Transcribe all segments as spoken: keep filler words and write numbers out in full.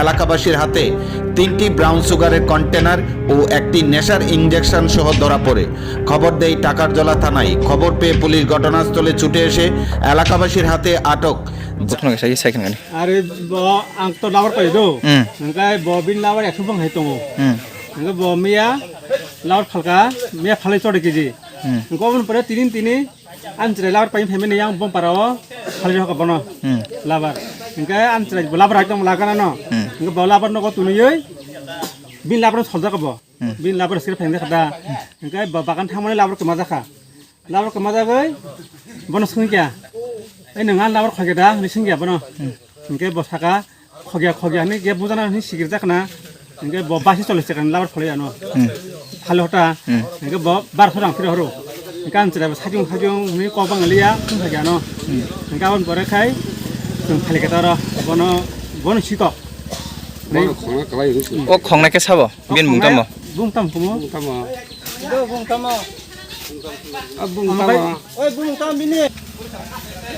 এলাকাবাসীর হাতে তিনটি ব্রাউন সুগারের কন্টেনার ও একটি নেশার ইঞ্জেকশন সহ ধরা পড়ে। খবর দেয় টাকারজলা থানায়। খবর পেয়ে পুলিশ ঘটনাস্থলে ছুটে এসে এলাকাবাসীর হাতে আটক. Bukhno kaisa i second gani. Are bo ang to labar pai do. Hmm. Hingke bo bin labar ekso bang hai tongo. Hmm. Hingke bo miya labar phalka, miya phalai chode kiji. Hmm. Hingke oboni pore tinin tini Amchwrai labar pai phaimani yang bom para o phalai rokha bono. Hmm. Labar. Hingke amchwrai bo labar ekdom lagana no. Hmm. Hingke bo labar nogo tunuyoi bin labar soljak bo. Hmm. Bin labar sir phengde khada. Hingke bo bagan thangmani labar kema jakha. Labar kema jagoi bono swngkya. Ei nang an labar khoikhe da hinwi swngkya bono. Hmm. Hingke bo saka khogya khogya hinwi khe bujana hinwi sikirjak na. Hingke bo basi choli chakani labar kholai ano. Hmm. Phali hota. Hmm. Hingke bo barso rang phira horo. Hingke ang chwrai bo sakiyung sakiyung hinwi kok bang liya thung sakya ano. Hmm. Hingke aboni pore khai chwng phali khe taro bono bono sikok. Bono khongna kalai hinwi swng. O khongnai khe sabo? Bin bung tamo? Bung tam kumo? Bung tamo? Bung tamo? Oi, bung tam bini.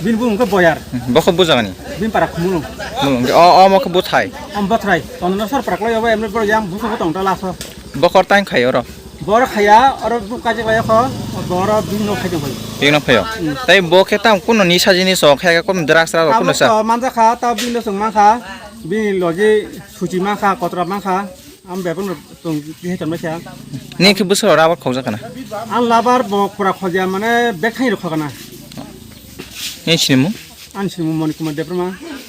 Bin bung ke boyar. Bokho bujagani? Bin para khumulung. Mulung. O, o mokho buthai. Am bothrai. Tono sar para klai obo emre bor yang busu tong ta laso. Bokor tang khai oro. Bor khaya, oro bu kaje kaya kho, bor bin no khai dong. Bin no phayo. Hmm. Tai bo khe tam kuno nisa jinis o khe kuno drugs ra kuno sa. Manja kha, ta bin no sung man kha. Bin logi suchi man kha, kotra man kha. Am bebon tong bihe ton masa. Ni khe busur ora abar khokjak kana? Ang labar bo pura khogya mane bek thai rok khogana. Ni sinimu? An sinimu Moni Kumar Debbarma.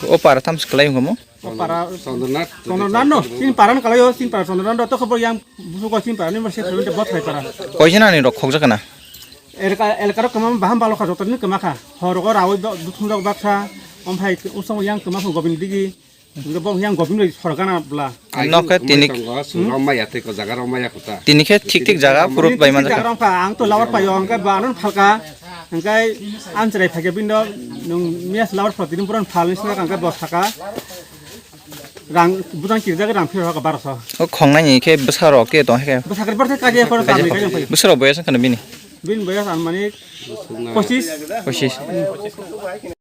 O para tam siklai hungamo? O para Chandra Nath. Chandra Nath no, sin para no kalayo, sin para Chandra Nath to khobor yang busu ko sin para ni masa sebentar bot hai para. Koi jana ni rok khokjak kana? Elka, elka rok kama baham balo kha joto ni kama kha. Hor go rawi do duthum rok baksa. Om hai usong yang kama kho Gobind digi. Hingke bo yang Gobind bai sorgana bla. Nok khe tini tongo, sung rok maya tei ko jaga rok maya kota. Tini khe thik thik jaga phurut bai manjak. Jaga rok ang to labar payo, hingke ba anon phalka, hingke amchwrai phaikhe bindo, nung mias labar phal tini puran phal ni sina kangke bo saka. Rang bujang kirjak rang phir hoka barso. O khongnai ni khe bwsa rok ke tong khe. Bwsa khe barso kaje khor kaje. Bwsa rok boyas khana bini. Bin boyas an mani pochis. Pochis.